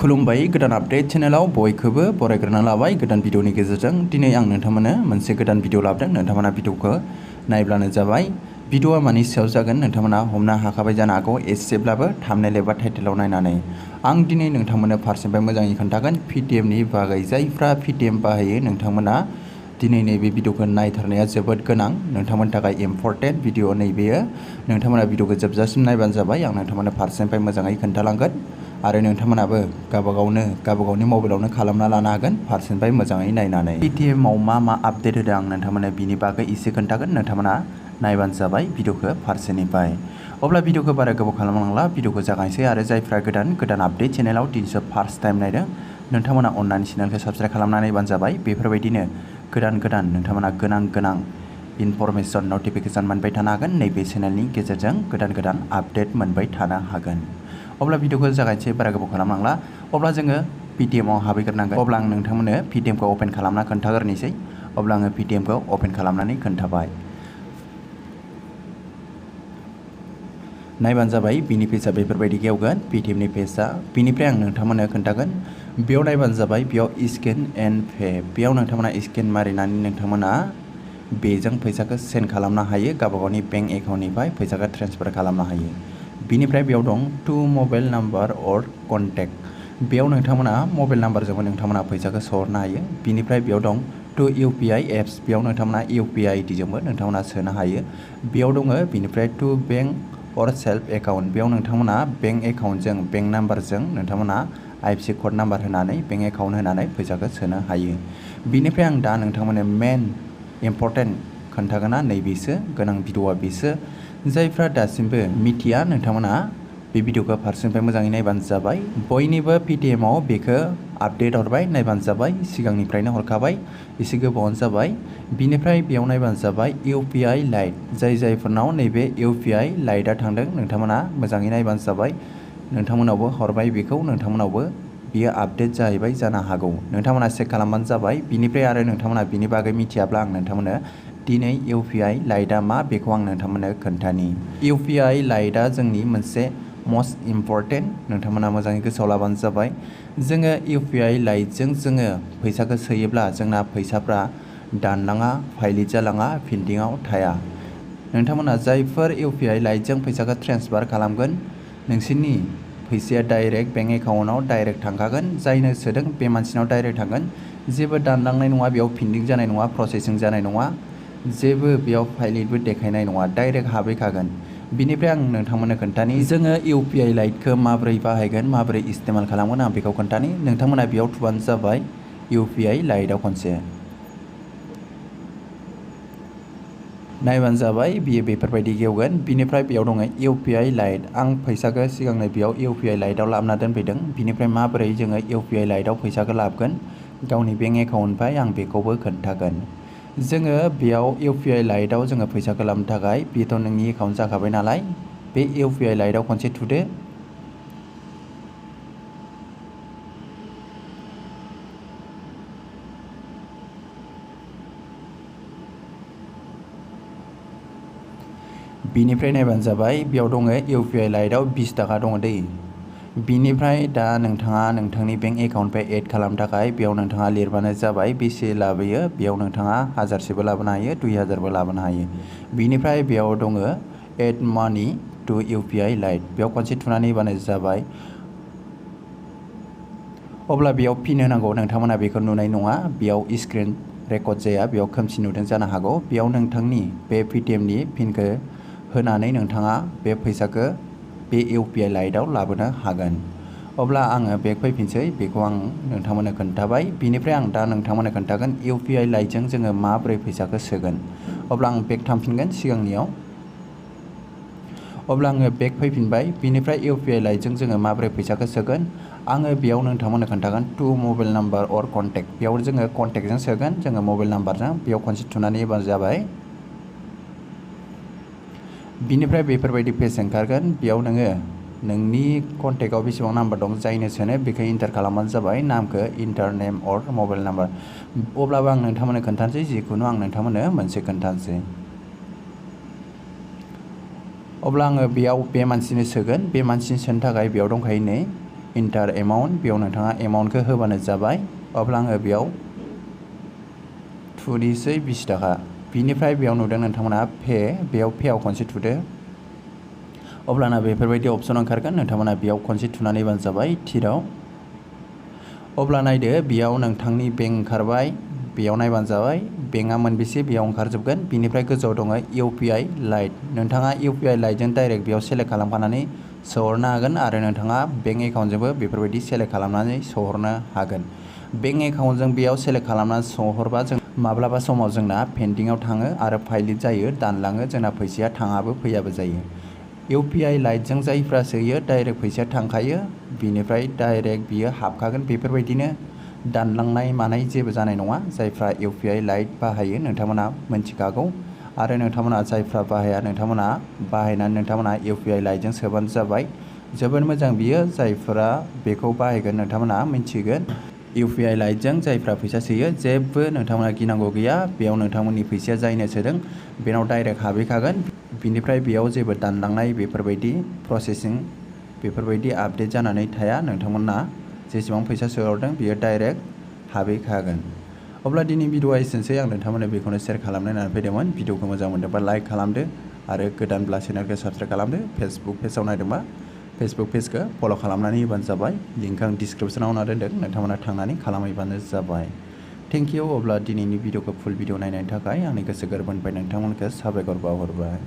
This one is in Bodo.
खुलुमबाय गोदान आपडेट चेनेलाव बयखौबो बरायग्रोना लाबाय गोदान भिडिअनि गेजेरजों दिनै आं नोंथांमोननो मोनसे गोदान भिडिअ लाबोदों नोंथांमोना भिडिअखौ नायब्लानो जाबाय भिडिअआ मानि सायाव जागोन नोंथांमोना हमनो हाखाबाय जानो हागौ एसेब्लाबो थाम्बनेल एबा टाइटेलाव नायनानै आं दिनै नोंथांमोननो फारसेनिफ्राय मोजाङै खोन्थागोन Paytmनि बागै जायफ्रा Paytm बाहायो नोंथांमोना दिनै नैबे भिडिअखौ नायथारनाया जोबोद गोनां नोंथांमोननि थाखाय इम्परटेन्ट भिडिअ नैबेयो नोंथांमोना भिडिअखौ जोबजासिम नायबानो जाबाय आं नोंथांमोननो फारसेनिफ्राय मोजाङै खोन्थालांगोन आरो नोंथांमोनाबो गावबागावनि मबाइलावनो खालामना लानो हागोन फारसेनिफ्राय मोजाङै नायनानै Paytmआव मा आपडेट होदों आं नोंथांमोननो बिनि बागै एसे खोन्थागोन नोंथांमोना नायबानो जाबाय भिडिअखौ फारसेनिफ्राय अब्ला भिडिअखौ बारा गोबाव खालामनांला भिडिअखौ जागायनोसै आरो जायफ्रा गोदान आपडेट चेनेलाव दिनैसो फार्स्ट टाइम नायदों नोंथांमोना अननानै चेनेलखौ साबस्क्राइब खालामनानै नायबानो जाबाय बेफोरबायदिनो गोदान नोंथांमोना गोनां इनफरमेशन नटिफिकेशन मोनबाय थानो हागोन नैबे चेनेलनि गेजेरजों गोदान आपडेट मोनबाय थानो हागोन अब्ला भिडिअखौ जागायनोसै बारा गोबाव खालामनांला अब्ला जोङो Paytmआव हाबहैग्रोनांगोन अब्ला आं नोंथांमोननो Paytmखौ अपेन खालामना खोन्थाग्रोनोसै अब्ला आङो Paytmखौ अपेन खालामनानै खोन्थाबाय नायबानो जाबाय बिनि पेजआ बेफोरबायदि गेवगोन Paytmनि पेजआ बिनिफ्राय आं नोंथांमोननो खोन्थागोन बेयाव नायबानो जाबाय बेयाव स्केन एन्ड पे बेयाव नोंथांमोना स्केन मारिनानै नोंथांमोना बेजों फैसाखौ सेन्ड खालामनो हायो गावबागावनि बेंक एकाउन्टनिफ्राय फैसाखौ ट्रेन्सफार खालामनो हायो बिनिफ्राय बेयाव दं टु मबाइल नाम्बार अर कन्टेक्ट बेयाव नोंथांमोना मबाइल नाम्बारजोंबो नोंथांमोना फैसाखौ सोहरनो हायो बिनिफ्राय बेयाव दं टु UPI एप्स बेयाव नोंथांमोना UPI आइडिजोंबो नोंथांमोना सोनो हायो बेयाव दङ बिनिफ्राय टु बेंक अर सेल्फ एकाउन्ट बेयाव नोंथांमोना बेंक एकाउन्टजों बेंक नाम्बारजों नोंथांमोना IFSC कोड नाम्बार होनानै बेंक एकाउन्ट होनानै फैसाखौ सोनो हायो बिनिफ्राय आं दा नोंथांमोननो मेन इम्परटेन्ट खोन्थागोना नैबेसो गोनां भिडिअआ बेसो जायफ्रा दासिमबो मिथिया नोंथांमोना बे भिडिअखौ फारसेनिफ्राय मोजाङै नायबानो जाबाय बयनिबो Paytmआव बेखौ आपडेट हरबाय नायबानो जाबाय सिगांनिफ्रायनो हरखाबाय एसे गोबावानो जाबाय बिनिफ्राय बेयाव नायबानो जाबाय UPI Lite जायफोरनाव नैबे UPI Liteआ थांदों नोंथांमोना मोजाङै नायबानो जाबाय नोंथांमोनावबो हरबाय बेखौ नोंथांमोनावबो बियो आपडेट जाहैबाय जानो हागौ नोंथांमोना चेक खालामबानो जाबाय बिनिफ्राय आरो नोंथांमोना बिनि बागै मिथियाब्ला आं नोंथांमोननो दिनै UPI Liteआ मा बेखौ आं नोंथांमोननो खोन्थानि UPI Liteआ जोंनि मोनसे मस्ट इम्परटेन्ट नोंथांमोना मोजाङै गोसोआव लाबानो जाबाय जोङो UPI Liteजों जोङो फैसाखौ सोयोब्ला जोंना फैसाफ्रा दानलाङा फाइलिट जालाङा पेन्डिंआव थाया नोंथांमोना जायफोर UPI Liteजों फैसाखौ ट्रेन्सफार खालामगोन नोंसोरनि फैसाया डाइरेक्ट बेंक एकाउन्टआव डाइरेक्ट थांखागोन जायनो सोदों बे मानसिनाव डाइरेक्ट थांगोन जेबो दानलांनाय नङा बेयाव पेन्डिं जानाय नङा प्रसेसिं जानाय नङा जेबो बेयाव फाइलिटबो देखायनाय नङा डाइरेक्ट हाबहैखागोन बिनिफ्राय आं नोंथांमोननो खोन्थानि जोङो UPI Liteखौ माबोरै बाहायगोन माबोरै इस्तेमाल खालामगोन आं बेखौ खोन्थानि नोंथांमोना बेयाव थुबानो जाबाय UPI Liteआव खनसे नायबानो जाबाय बियो बेफोरबायदि गेवगोन बिनिफ्राय बेयाव दङ UPI Lite आं फैसाखौ सिगांनो बेयाव UPI Liteआव लाबोना दोनफैदों बिनिफ्राय माबोरै जोङो UPI Liteआव फैसाखौ लाबोगोन गावनि बेंक एकाउन्टनिफ्राय आं बेखौबो खोन्थागोन जोङो बेयाव UPI Liteआव जोङो फैसाखौ लाबोनो थाखाय बेथ' नोंनि एकाउन्ट जाखाबाय नालाय बे UPI Liteआव खनसे थुदो बिनिफ्राय नायबानो जाबाय बेयाव दङ UPI Liteआव 20 थाखा दङ दै बिनिफ्राय दा नोंथाङा नोंथांनि बेंक एकाउन्टनिफ्राय एड खालामनो थाखाय बेयाव नोंथाङा लिरबानो जाबाय बेसे लाबोयो बेयाव नोंथाङा 1000सेबो लाबोनो हायो 2000बो लाबोनो हायो बिनिफ्राय बेयाव दङ एड मानि टु UPI Lite बेयाव खनसे थुनानै होबानो जाबाय अब्ला बेयाव पिन होनांगौ नोंथांमोना बेखौ नुनाय नङा बेयाव स्क्रिन रेकर्ड जाया बेयाव खोमसि नुदों जानो हागौ बेयाव नोंथांनि बे Paytmनि पिनखौ होनानै नोंथाङा बे फैसाखौ बे UPI Liteआव लाबोनो हागोन अब्ला आङो बेक फैफिनसै बेखौ आं नोंथांमोननो खोन्थाबाय बिनिफ्राय आं दा नोंथांमोननो खोन्थागोन UPI Liteजों जोङो माबोरै फैसाखौ सोगोन अब्ला आं बेक थांफिनगोन सिगांनियाव अब्ला आङो बेक फैफिनबाय बिनिफ्राय UPI Liteजों जोङो माबोरै फैसाखौ सोगोन आङो बेयाव नोंथांमोननो खोन्थागोन टु मबाइल नाम्बार अर कन्टेक्ट बेयाव जोङो कन्टेक्टजों सोगोन जोङो मबाइल नाम्बारजों बेयाव खनसे थुनानै होबानो जाबाय बिनिफ्राय बेफोरबायदि पेज ओंखारगोन बेयाव नोङो नोंनि कन्टेक्टआव बेसेबां नाम्बार दं जायनो सोनो बेखौ इन्टार खालामबानो जाबाय नामखौ इन्टार नेम अर मबाइल नाम्बार अब्लाबो आं नोंथांमोननो खोन्थानोसै जिखुनु आं नोंथांमोननो मोनसे खोन्थानोसै अब्ला आङो बेयाव बे मानसिनो सोगोन बे मानसिनो सोनो थाखाय बेयाव दंखायो नै इन्टार एमाउन्ट बेयाव नोंथाङा एमाउन्टखौ होबानो जाबाय। अब्ला आङो बेयाव थुनोसै 20 थाखा। बिनिफ्राय बेयाव नुदों नोंथांमोना पे, बेयाव पेआव खनसे थुदो। अब्लाना बेफोरबायदि अपसन ओंखारगोन, नोंथांमोना बेयाव खनसे थुनानै होबानो जाबाय थिराव। अब्ला नायदो बेयाव नोंथांनि बेंक ओंखारबाय, बेयाव नायबानो जाबाय बेंकआ मोनबेसे बेयाव ओंखारजोबगोन। बिनिफ्राय गोजौआव दङ UPI लाइट, नोंथाङा UPI लाइटजों डाइरेक्ट बेयाव सेलेक्ट खालामखानानै सोहरनो हागोन आरो नोंथाङा बेंक एकाउन्टजोंबो बेफोरबायदि सेलेक्ट खालामनानै सोहरनो हागोन। बेंक एकाउन्टजों बेयाव सेलेक्ट खालामनानै सोहरबा जों माब्लाबा समाव जोंना पेन्डिंआव थाङो आरो फाइलिट जायो, दानलाङो, जोंना फैसाया थाङाबो फैयाबो जायो। UPI लाइटजों जायफ्रा सोयो डाइरेक्ट फैसाया थांखायो, बिनिफ्राय डाइरेक्ट बियो हाबखागोन, बेफोरबायदिनो दानलांनाय मानाय जेबो जानाय नङा। जायफ्रा UPI लाइट बाहायो नोंथांमोना मिन्थिखागौ आरो नोंथांमोना जायफ्रा बाहाया नोंथांमोना बाहायनानै नोंथांमोना UPI लाइटजों सोबानो जाबाय। जोबोद मोजां बियो, जायफोरा बेखौ बाहायगोन नोंथांमोना मिन्थिगोन। UPI लाइटजों जायफ्रा फैसा सोयो जेबो नोंथांमोना गिनांगौ गैया, बेयाव नोंथांमोननि फैसाया जायनो सोदों बेनाव डाइरेक्ट हाबहैखागोन। बिनिफ्राय बेयाव जेबो दानलांनाय बेफोरबायदि प्रसेसिं बेफोरबायदि आपडेट जानानै थाया, नोंथांमोना जेसेबां फैसा सोहरदों बियो डाइरेक्ट हाबहैखागोन। अब्ला दिनै भिडिअआ एसेनोसै, आं नोंथांमोननो बेखौनो शेयार खालामनो होननानै फैदोंमोन। भिडिअखौ मोजां मोनदोंबा लाइक खालामदो आरो गोदानब्ला चेनेलखौ साबस्क्राइब खालामदो। फेसबुक पेजाव नायदोंबा फेसबुक पेजखौ फल' खालामनानै होबानो जाबाय। लिंकखौ आं डिसक्रिपसनाव होना दोन्दों, नोंथांमोना थांनानै खालामहैबानो जाबाय। Thank you. अब्ला दिनैनि भिडिअखौ फुल भिडिअ नायनायनि थाखाय आंनि गोसो गोरबोनिफ्राय नोंथांमोनखौ साबायखर बावहरबाय।